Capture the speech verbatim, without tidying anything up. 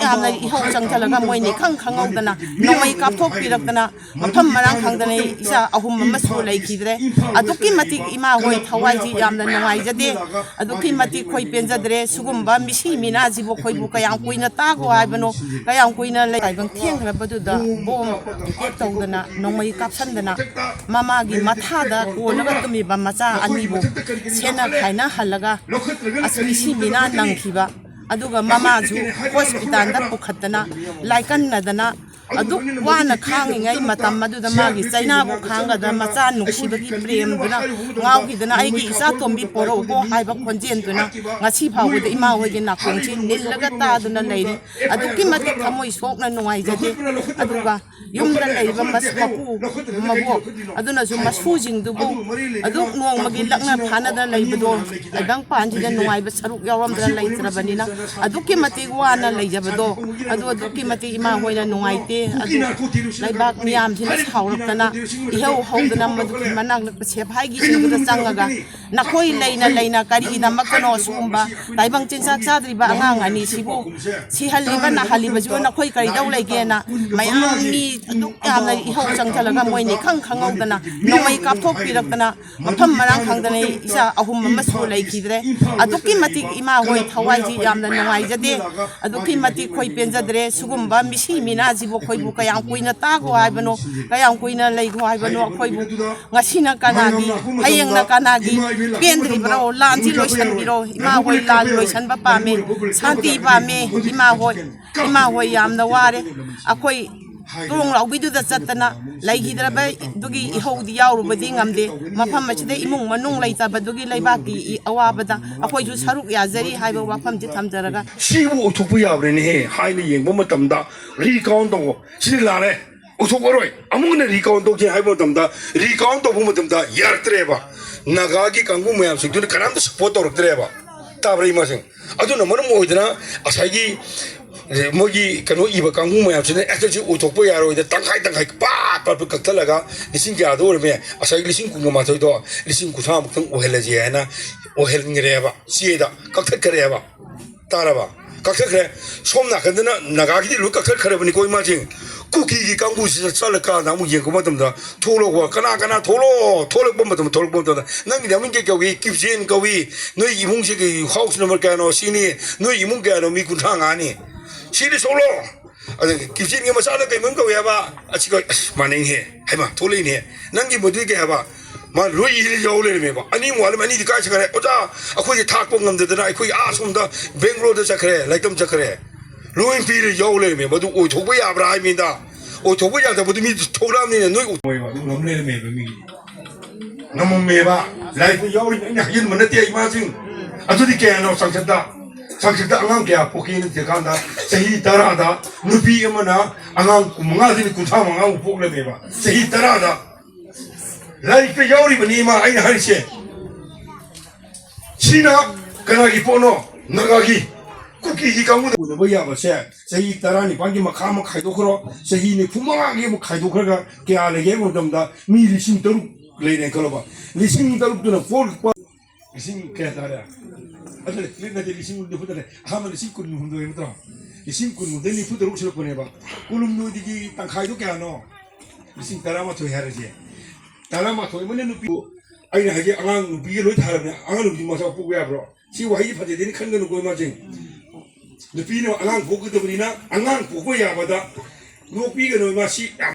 ꯌꯥꯝꯅ ꯏꯍꯧ ꯆꯪꯁꯤꯜꯂꯒ ꯃꯣꯏꯅ ꯏꯈꯪ ꯈꯪꯍꯧꯗꯅ ꯅꯣꯡꯃꯩ ꯀꯥꯞꯊꯣꯛꯄꯤꯔꯛꯇꯅ ꯃꯐꯝ ꯃꯔꯥꯡ ꯈꯪꯗꯅ ꯏꯆꯥ ꯑꯍꯨꯝ ꯑꯃꯁꯨ ꯂꯩꯈꯤꯗ꯭ꯔꯦ꯫ ꯑꯗꯨꯛꯀꯤ ꯃꯇꯤꯛ ꯏꯃꯥ ꯍꯣꯏ ꯊꯋꯥꯏꯁꯤ ꯌꯥꯝꯅ ꯅꯨꯡꯉꯥꯏꯖꯗꯦ꯫ ꯑꯗꯨꯛꯀꯤ ꯃꯇꯤꯛ ꯑꯩꯈꯣꯏ ꯄꯦꯟꯖꯗ꯭ꯔꯦ꯫ ꯁꯤꯒꯨꯝꯕ ꯃꯤꯁꯤ ꯃꯤꯅꯥꯁꯤꯕꯨ ꯑꯩꯈꯣꯏꯕꯨ ꯀꯌꯥꯝ ꯀꯨꯏꯅ ꯇꯥꯈꯣ ꯍꯥꯏꯕꯅꯣ, ꯀꯌꯥꯝ ꯀꯨꯏꯅ ꯂꯩ-, ꯇꯥꯏꯕꯪ ꯊꯦꯡꯈ꯭ꯔꯕꯗꯨꯗ ꯕꯣꯝ ꯑꯦꯇꯦꯛ ꯇꯧꯗꯅ, ꯅꯣꯡꯃꯩ ꯀꯥꯞꯁꯟꯗꯅ, ꯃꯃꯥꯒꯤ ꯃꯊꯥꯗ ꯀꯣꯜꯂꯒ ꯇꯨꯝꯃꯤꯕ ꯃꯆꯥ ꯑꯅꯤꯕꯨ ꯁꯦꯠꯅ ꯈꯥꯏꯅꯍꯜꯂꯒ ꯑꯁ ꯃꯤꯁꯤ ꯃꯤꯅꯥ ꯅꯪꯈꯤꯕ꯫ ꯑꯗꯨꯒ ꯃꯃꯥꯁꯨ ꯍꯣꯁꯄꯤꯇꯥꯜꯗ ꯄꯨꯈꯠꯇꯅ, ꯂꯥꯏꯀꯟꯅꯗꯅ, ꯑꯗꯨꯛ ꯋꯥꯅ ꯈꯥꯡꯉꯤꯉꯩ ꯃꯇꯝ ꯑꯗꯨꯗ ꯃꯥꯒꯤ ꯆꯩꯅꯥꯕꯨ ꯈꯥꯡꯒꯗ ꯃꯆꯥ ꯅꯨꯡꯁꯤꯕꯒꯤ ꯄ꯭ꯔꯦꯝꯗꯨꯅ ꯉꯥꯎꯈꯤꯗꯅ, "ꯑꯩꯒꯤ ꯏꯆꯥ ꯇꯣꯝꯕꯤ ꯄꯣꯔꯛꯎꯀꯣ" ꯍꯥꯏꯕ ꯈꯣꯟꯖꯦꯜꯗꯨꯅ ꯉꯁꯤ ꯐꯥꯎꯕꯗ ꯏꯃꯥ ꯍꯣꯏꯒꯤ ꯅꯥꯀꯣꯡꯁꯤ ꯅꯤꯜꯂꯒ ꯇꯥꯗꯨꯅ ꯂꯩꯔꯤ꯫ ꯑꯗꯨꯛꯀꯤ ꯃꯇꯤꯛ ꯊꯃꯣꯏ ꯁꯣꯛꯅ ꯅꯨꯡꯉꯥꯏꯖꯗꯦ꯫ ꯑꯗꯨꯒ ꯌꯨꯝꯗ ꯂꯩꯔꯤꯕ ꯃꯁ-, ꯃꯄꯨ ꯃꯕꯣꯛ ꯑꯗꯨꯅꯁꯨ ꯃꯁꯨꯁꯤꯡꯗꯨꯕꯨ ꯑꯗꯨꯝ ꯅꯣꯡꯃꯒꯤ ꯂꯛꯅ ꯐꯥꯅꯗꯅ ꯂꯩꯕꯗꯣ, ꯇꯥꯏꯕꯪ ꯄꯥꯟꯁꯤꯗ ꯅꯨꯡꯉꯥꯏꯕ ꯁꯔꯨꯛ ꯌꯥꯎꯔꯝꯗꯅ ꯂꯩꯇ꯭ꯔꯕꯅꯤꯅ, ꯑꯗꯨꯛꯀꯤ ꯃꯇꯤꯛ ꯋꯥꯅ ꯂꯩꯖꯕꯗꯣ, ꯑꯗꯨ ꯑꯗꯨꯛꯀꯤ ꯃꯇꯤꯛ ꯏꯃꯥ ꯍꯣꯏꯅ ꯅꯨꯡꯉꯥꯏꯇꯦ꯫ ꯑꯗꯨ ꯂꯩꯕꯥꯛ ꯃꯤꯌꯥꯝꯁꯤꯅ ꯁꯥꯎꯔꯛꯇꯅ, ꯏꯍꯧ ꯍꯧꯗꯅ ꯃꯗꯨꯒꯤ ꯃꯅꯥꯛ ꯅꯛꯄ ꯁꯦꯐꯥꯏꯒꯤꯁꯤꯡꯗꯨꯗ ꯆꯪꯉꯒ, ꯅꯈꯣꯏ ꯂꯩꯅ ꯂꯩꯅ ꯀꯔꯤꯒꯤꯗꯃꯛꯇꯅꯣ ꯑꯁꯤꯒꯨꯝꯕ ꯇꯥꯏꯕꯪ ꯆꯤꯟꯖꯥꯛ ꯆꯥꯗ꯭ꯔꯤꯕ ꯑꯉꯥꯡ ꯑꯅꯤꯁꯤꯕꯨ ꯁꯤꯍꯜꯂꯤꯕ, ꯅꯥꯍꯜꯂꯤꯕꯁꯤꯕꯨ ꯅꯈꯣꯏ ꯀꯔꯤꯗꯧ ꯂꯩꯒꯦꯅ ꯃꯌꯥꯝ ꯃꯤ ꯑꯗꯨꯛ ꯌꯥꯝꯅ ꯏꯍꯧ ꯆꯪꯁꯤꯜꯂꯒ ꯃꯣꯏꯅ ꯏꯈꯪ ꯈꯪꯍꯧꯗꯅ ꯅꯣꯡꯃꯩ ꯀꯥꯞꯊꯣꯛꯄꯤꯔꯛꯇꯅ ꯃꯐꯝ ꯃꯔꯥꯡ ꯈꯪꯗꯅ ꯏꯆꯥ ꯑꯍꯨꯝ ꯑꯃꯁꯨ ꯂꯩꯈꯤꯗ꯭ꯔꯦ꯫ ꯑꯗꯨꯛꯀꯤ ꯃꯇꯤꯛ ꯏꯃꯥ ꯍꯣꯏ ꯊꯋꯥꯏꯁꯤ ꯌꯥꯝꯅ ꯅꯨꯡꯉꯥꯏꯖꯗꯦ꯫ ꯑꯗꯨꯛꯀꯤ ꯃꯇꯤꯛ ꯑꯩꯈꯣꯏ ꯄꯦꯟꯖꯗ꯭ꯔꯦ꯫ ꯁꯤꯒꯨꯝꯕ ꯃꯤꯁꯤ ꯃꯤꯅꯥꯁꯤꯕꯨ ꯑꯩꯈꯣꯏꯕꯨ ꯀꯌꯥꯝ ꯀꯨꯏꯅ ꯇꯥꯈꯣ ꯍꯥꯏꯕꯅꯣ, ꯀꯌꯥꯝ ꯀꯨꯏꯅ ꯂꯩꯈꯣ ꯍꯥꯏꯕꯅꯣ? ꯑꯩꯈꯣꯏꯕꯨ ꯉꯁꯤꯅ ꯀꯅꯥꯒꯤ, ꯍꯌꯦꯡꯅ ꯀꯅꯥꯒꯤ ꯄꯦꯟꯗ꯭ꯔꯤꯕꯅꯣ? ꯂꯥꯟꯁꯤ ꯂꯣꯏꯁꯤꯟꯕꯤꯔꯣ꯫ ꯏꯃꯥ ꯍꯣꯏ ꯂꯥꯟ ꯂꯣꯏꯁꯤꯟꯕ ꯄꯥꯝꯃꯦ, ꯁꯥꯟꯇꯤ ꯄꯥꯝꯃꯦ꯫ ꯏꯃꯥ ꯍꯣꯏ, ꯏꯃꯥ ꯍꯣꯏ ꯌꯥꯝꯅ ꯋꯥꯔꯦ꯫ ꯑꯩꯈꯣꯏ ꯇꯣꯡ ꯂꯥꯎꯕꯤꯗꯨꯗ ꯆꯠꯇꯅ ꯂꯩꯈꯤꯗ꯭ꯔꯕ ꯑꯗꯨꯒꯤ ꯏꯍꯧꯗꯤ ꯌꯥꯎꯔꯨꯕꯗꯤ ꯉꯝꯗꯦ꯫ ꯃꯐꯝ ꯑꯁꯤꯗ ꯏꯃꯨꯡ ꯃꯅꯨꯡ ꯂꯩꯇꯕꯗꯨꯒꯤ ꯂꯩꯕꯥꯛꯀꯤ ꯏ-, ꯑꯋꯥꯕꯗ ꯑꯩꯈꯣꯏꯁꯨ ꯁꯔꯨꯛ ꯌꯥꯖꯔꯤ ꯍꯥꯏꯕ ꯋꯥꯐꯝꯁꯤ ꯊꯝꯖꯔꯒ, ꯁꯤꯕꯨ ꯑꯣꯏꯊꯣꯛꯄ ꯌꯥꯕ꯭ꯔꯅꯦꯍꯦ? ꯍꯥꯏꯅ ꯌꯦꯡꯕ ꯃꯇꯝꯗ ꯔꯤꯀꯥꯎꯟ ꯇꯧꯑꯣ꯫ ꯁꯤꯗꯤ ꯂꯥꯜꯂꯦ, ꯑꯣꯏꯊꯣꯛꯑꯔꯣꯏ꯫ ꯑꯃꯨꯛ ꯍꯟꯅ ꯔꯤꯀꯥꯎꯟ ꯇꯧꯁꯦ ꯍꯥꯏꯕ ꯃꯇꯝꯗ, ꯔꯤꯀꯥꯎꯟ ꯇꯧꯕ ꯃꯇꯝꯗ ꯌꯥꯔꯛꯇ꯭ꯔꯦꯕ꯫ ꯅꯥꯒꯥꯒꯤ ꯀꯥꯡꯕꯨ ꯃꯌꯥꯝꯁꯤꯡꯗꯨꯅ ꯀꯅꯥꯝꯇ ꯁꯞꯄꯣꯔꯠ ꯇꯧꯔꯛꯇ꯭ꯔꯦꯕ꯫ ꯇꯥꯕ꯭ꯔꯥ, ꯏꯃꯥꯁꯤꯡ? ꯑꯗꯨꯅ ꯃꯔꯝ ꯑꯣꯏꯗꯅ ꯉꯁꯥꯏꯒꯤ, ꯑꯦ, ꯃꯣꯏꯒꯤ ꯀꯩꯅꯣ ꯏꯕ ꯀꯥꯡꯕꯨ ꯃꯌꯥꯝꯁꯤꯅ ꯑꯦ, ꯁꯤ ꯑꯣꯏꯊꯣꯛꯄ ꯌꯥꯔꯣꯏꯗ, ꯇꯪꯈꯥꯏ ꯇꯪꯈꯥꯏ ꯄꯥꯠ ꯄꯥꯠ ꯄꯥꯠ ꯀꯛꯊꯠꯂꯒ ꯂꯤꯁꯤꯡ ꯀꯌꯥꯗ ꯑꯣꯏꯔꯝꯃꯦ? ꯉꯁꯥꯏꯒꯤ ꯂꯤꯁꯤꯡ ꯀꯨꯟꯒ ꯃꯥꯊꯣꯏꯗꯣ ꯂꯤꯁꯤꯡ ꯀꯨꯟꯊ꯭ꯔꯥꯃꯨꯛꯇꯪ ꯑꯣꯏꯍꯜꯂꯁꯦ ꯍꯥꯏꯅ ꯑꯣꯏꯍꯟꯈ꯭ꯔꯦꯕ, ꯆꯦꯗ ꯀꯛꯊꯠꯈ꯭ꯔꯦꯕ꯫ ꯇꯥꯔꯕ? ꯀꯛꯊꯠꯈ꯭ꯔꯦ꯫ ꯁꯣꯝ ꯅꯥꯀꯟꯗꯅ ꯅꯥꯒꯥꯒꯤꯗꯤ ꯂꯣꯏ ꯀꯛꯊꯠꯈ꯭ꯔꯕꯅꯤꯀꯣ, ꯏꯃꯥꯁꯤꯡ꯫ ꯀꯨꯀꯤꯒꯤ ꯀꯥꯡꯕꯨꯁꯤꯗ ꯆꯠꯂꯀꯥꯟꯗ ꯑꯃꯨꯛ ꯌꯦꯡꯉꯛꯄ ꯃꯇꯝꯗ, ꯊꯣꯛꯂꯛꯄ, ꯀꯅꯥ ꯀꯅꯥ ꯊꯣꯛꯂꯛꯑꯣ, ꯊꯣꯛꯂꯛꯄ ꯃꯇꯝꯗ, ꯊꯣꯛꯂꯛꯄ ꯃꯇꯝꯗ, "ꯅꯪꯒꯤ ꯃꯃꯤꯡ ꯀꯩ ꯀꯧꯏ?" "ꯀꯤꯞꯖꯦꯟ ꯀꯧꯏ꯫ ꯅꯣꯏ ꯏꯃꯨꯡꯁꯦ ꯀꯩ, ꯍꯥꯎꯁ ꯅꯝꯕꯔ ꯀꯌꯥꯅꯣ?" "ꯁꯤꯅꯤ꯫ ꯅꯣꯏ ꯏꯃꯨꯡ ꯀꯌꯥꯅꯣ?" "ꯃꯤ ꯀꯨꯟꯊ꯭ꯔꯥ ꯃꯉꯥꯅꯤ꯫ ꯁꯤꯗ ꯊꯣꯛꯂꯛꯑꯣ"꯫ ꯑꯗꯒꯤ ꯀꯤꯞꯖꯦꯟꯒꯤ ꯃꯆꯥꯅ ꯀꯩ ꯃꯃꯤꯡ ꯀꯧꯏ ꯍꯥꯏꯕ? ꯑꯁꯤ ꯀꯧꯏ꯫ ꯑꯁ, ꯃꯥꯟꯅꯩꯅꯦꯍꯦ꯫ ꯍꯩꯃꯥ, ꯊꯣꯛꯂꯛꯏꯅꯦꯍꯦ꯫ ꯅꯪꯒꯤ ꯃꯗꯨꯒꯤ ꯀꯩ ꯍꯥꯏꯕ? ꯃꯥ ꯂꯣꯏ ꯏꯔ ꯌꯥꯎ ꯂꯩꯔꯝꯃꯦꯕ꯫ ꯑꯅꯤꯃꯨꯛ ꯋꯥꯠꯂꯝꯃꯦ, ꯑꯅꯤꯗꯤ ꯀꯥꯏ ꯆꯠꯈ꯭ꯔꯦ? "ꯑꯣꯖꯥ, ꯑꯩꯈꯣꯏꯗꯤ ꯊꯥꯛꯄ ꯉꯝꯗꯗꯅ ꯑꯩꯈꯣꯏ ꯑꯥ ꯁꯣꯝꯗ ꯕꯦꯡꯒ꯭ꯂꯣꯔꯗ ꯆꯠꯈ꯭ꯔꯦ, ꯂꯥꯏꯔꯤꯛ ꯇꯝ ꯆꯠꯈ꯭ꯔꯦ"꯫ ꯂꯣꯏ ꯄꯤꯔ ꯌꯥꯎ ꯂꯩꯔꯝꯃꯦ꯫ ꯃꯗꯨ ꯑꯣꯏꯊꯣꯛꯄ ꯌꯥꯕ꯭ꯔꯥ ꯍꯥꯏꯕꯅꯤꯗ꯫ ꯑꯣꯏꯊꯣꯛꯄ ꯌꯥꯗꯕꯗꯨ ꯃꯤ ꯊꯣꯛꯂꯛꯑꯕꯅꯤꯅ ꯅꯣꯏ ꯑꯣꯏꯊꯣꯛꯑꯣꯏꯕ꯫ ꯑꯗꯨ ꯉꯝ ꯂꯩꯔꯝꯃꯦꯕ ꯃꯤꯒꯤ꯫ ꯉꯝꯃꯝꯃꯦꯕ꯫ ꯂꯥꯏꯔꯤꯛꯇ ꯌꯥꯎꯔꯤꯕ ꯑꯩꯅ ꯍꯥꯏꯖꯤꯟꯕ ꯅꯠꯇꯦ, ꯏꯃꯥꯁꯤꯡ꯫ ꯑꯗꯨꯗꯤ ꯀꯌꯥꯅꯣ ꯆꯥꯡꯆꯠꯇ? ꯆꯥꯡꯆꯠꯇ ꯑꯉꯥꯡ ꯀꯌꯥ ꯄꯣꯛꯀꯦꯅ ꯊꯤꯔꯀꯥꯟꯗ ꯆꯍꯤ ꯇꯔꯥꯗ ꯅꯨꯄꯤ ꯑꯃꯅ ꯑꯉꯥꯡ ꯀꯨꯟꯃꯉꯥꯗꯒꯤ ꯀꯨꯟꯊ꯭ꯔꯥ ꯃꯉꯥꯃꯨꯛ ꯄꯣꯛꯂꯝꯃꯦꯕ꯫ ꯆꯍꯤ ꯇꯔꯥꯗ꯫ ꯂꯥꯏꯔꯤꯛꯇ ꯌꯥꯎꯔꯤꯕꯅꯤ, ꯏꯃꯥ, ꯑꯩꯅ ꯍꯥꯏꯔꯤꯁꯦ꯫ ꯁꯤꯅ ꯀꯅꯥꯒꯤ ꯄꯣꯠꯅꯣ? ꯅꯥꯒꯥꯒꯤ, ꯀꯨꯀꯤꯒꯤ ꯀꯥꯡꯕꯨꯗ ꯎꯅꯕ ꯌꯥꯕꯁꯦ ꯆꯍꯤ ꯇꯔꯥꯅꯤꯄꯥꯟꯒꯤ ꯃꯈꯥ ꯑꯃ ꯈꯥꯏꯗꯣꯛꯈ꯭ꯔꯣ, ꯆꯍꯤ ꯅꯤꯐꯨ ꯃꯉꯥꯒꯤ ꯑꯃꯨꯛ ꯈꯥꯏꯗꯣꯛꯈ꯭ꯔꯒ ꯀꯌꯥ ꯂꯩꯒꯦ ꯍꯥꯏꯕ ꯃꯇꯝꯗ ꯃꯤ ꯂꯤꯁꯤꯡ ꯇꯔꯨꯛ ꯂꯩꯔꯦꯅ ꯈꯜꯂꯣꯕ꯫ ꯂꯤꯁꯤꯡ ꯇꯔꯨꯛꯇꯨꯅ ꯄꯣꯛꯂꯛꯄ ꯂꯤꯁꯤꯡ ꯀꯌꯥ ꯇꯥꯔꯦ? ꯑꯗꯨꯅꯦ, ꯅꯠꯇꯦ, ꯂꯤꯁꯤꯡ ꯅꯤꯐꯨ ꯇꯥꯔꯦ꯫ ꯑꯍꯥꯟꯕ ꯂꯤꯁꯤꯡ ꯀꯨꯟꯍꯨꯝꯗꯣꯏ ꯅꯠꯇ꯭ꯔꯣ? ꯂꯤꯁꯤꯡ ꯀꯨꯟꯍꯨꯝꯗꯣꯏ ꯅꯤꯐꯨ ꯇꯔꯨꯛ ꯁꯨꯔꯛꯄꯅꯦꯕ꯫ ꯀꯨꯟꯍꯨꯝꯗꯣꯏꯗꯒꯤ ꯇꯪꯈꯥꯏꯗꯣ ꯀꯌꯥꯅꯣ? ꯂꯤꯁꯤꯡ ꯇꯔꯥꯃꯥꯊꯣꯏ ꯍꯥꯏꯔꯁꯦ꯫ ꯇꯔꯥꯃꯥꯊꯣꯏ ꯑꯃꯅ ꯅꯨꯄꯤ, ꯑꯩꯅ ꯍꯥꯏꯁꯦ ꯑꯉꯥꯡ ꯅꯨꯄꯤꯒ ꯂꯣꯏ ꯊꯥꯔꯕꯅꯦ, ꯑꯉꯥꯡ ꯅꯨꯄꯤ ꯃꯆꯥ ꯄꯣꯛꯄ ꯌꯥꯕ꯭ꯔꯣ? ꯁꯤ ꯋꯥꯍꯩꯁꯤ ꯐꯖꯗꯦꯅ ꯈꯟꯒꯅꯨꯀꯣ, ꯏꯃꯥꯁꯤꯡ꯫ ꯅꯨꯄꯤꯅ ꯑꯉꯥꯡ ꯄꯣꯛꯀꯗꯕꯅꯤꯅ ꯑꯉꯥꯡ ꯄꯣꯛꯄ ꯌꯥꯕꯗ ꯌꯣꯛꯄꯤꯒꯅꯨ, ꯏꯃꯥ꯫ ꯁꯤ ꯌꯥꯝ